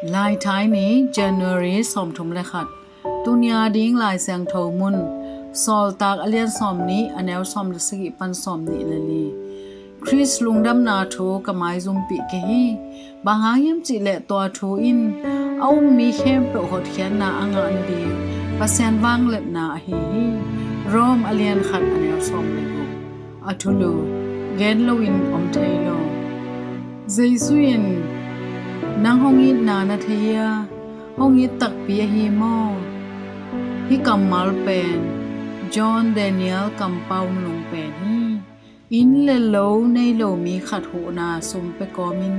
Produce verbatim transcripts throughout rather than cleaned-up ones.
Laithai ni, January sawmthum le khat. Tunia ding Lai Siangtho mun, Sawltak a lian sawmnih, a neu sawm le sagih pan sawmnih le li. Khrist lungdamna thu ka maizumpih kei hi. Bang hang hiam cih leh tua thu in a um mi khempeuh hotkhiatna a ngah nading Pasian vangliatna ahi hi. Rom a lian khat, a neu sawm le guk. A thulu, gen loin om thei lo. Jesu in, "Nang hong itna na thei hia? Hong it takpi ahi maw?" Hih kammal pen John Daniel kampau nung pen hi. Inn le lo nei lo mi khat huhna sum pia kawmin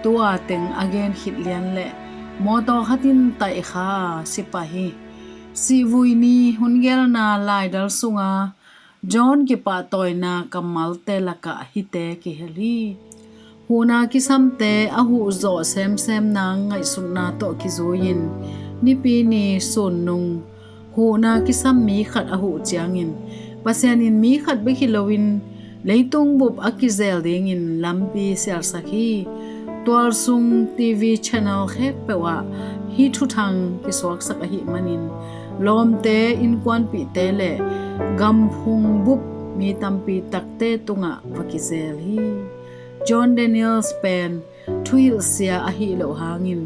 tua teng a gen khit lian leh mawtaw khat in taih kha a si pah hi. Sihvui ni hun gelna laidal sunga John kipahtawina kammalte lakah hihte kihel hi. Huhna kisamte a huh zawh semsem nang ngaihsutna tawh kizui-in Nipi ni sunnung huhna kisam mi khat a huh ciangin Pasian in mi khat bek hi loin leitung bup a kizel dingin lampi sialsak hi. Tualsung T V channel khempeuh ah hih thuthang kisuaksak ahih manin lawmte, innkuanpihte le gamphung bup mi tampi takte tungah va kizel hi. John Daniels pen thuhilhsia ahi loh hangin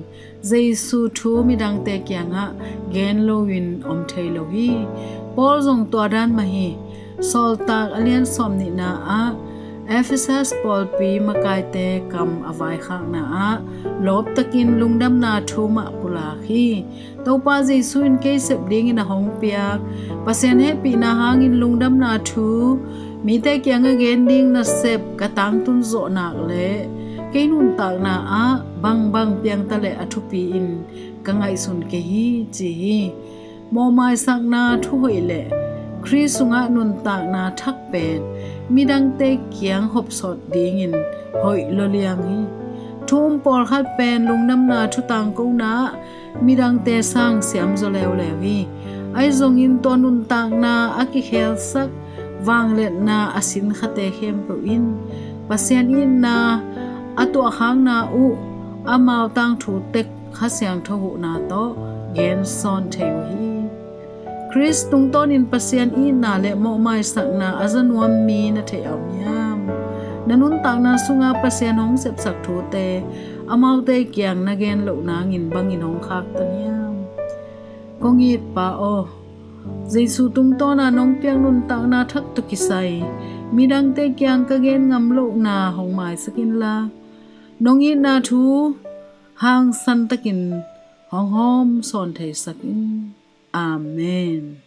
Jesu thu midangte kiangah gen loin om thei lo hi. Paul zong tua dan mah hi. Sawltak a lian sawmnihna ah Ephesus pawlpi makaite kam a vaikhakna ah lawptakin lungdamna thu mah pulak hi. Topa Jesu in kei sep dingin a hong piak Pasian hehpihna hangin lungdamna thu mite kiangah gen ding nasep ka tangtun zawh nak leh kei nuntakna ah bangbang piangta leh a thupi-in ka ngaihsun kei hi, ci hi. Mawhmaisakna thu hoih le Khrist sungah nuntakna thak pen midangte kiang hopsawt dingin hoih lua liang hi. Thu um pawlkhat pen lungdamna thu tangkona ah midangte sang siam zaw leuleu hi. Ahi zongin tua nuntakna a kikhelsak vangliatna a sinkhate khempeuh in Pasian itna a tuahkhakna uh amau tangthu tek Kha Siangtho huhna tawh gensawn thei uh hi. Khrist tungtawnin Pasian itna le mawhmaisakna a za nuam mi na theih a om hiam? Na nuntakna sunga Pasian hong sepsak thute amaute kiang na gen loh nangin bangin hong khaktan hiam? Kong it Pa aw, Jesu tungtawna nong piak nuntakna thak tawh kisai midangte kiang ka gen ngam lohna hong maisak inla, nong itna thu hangsan takin hong hawm sawn theisak in. Amen.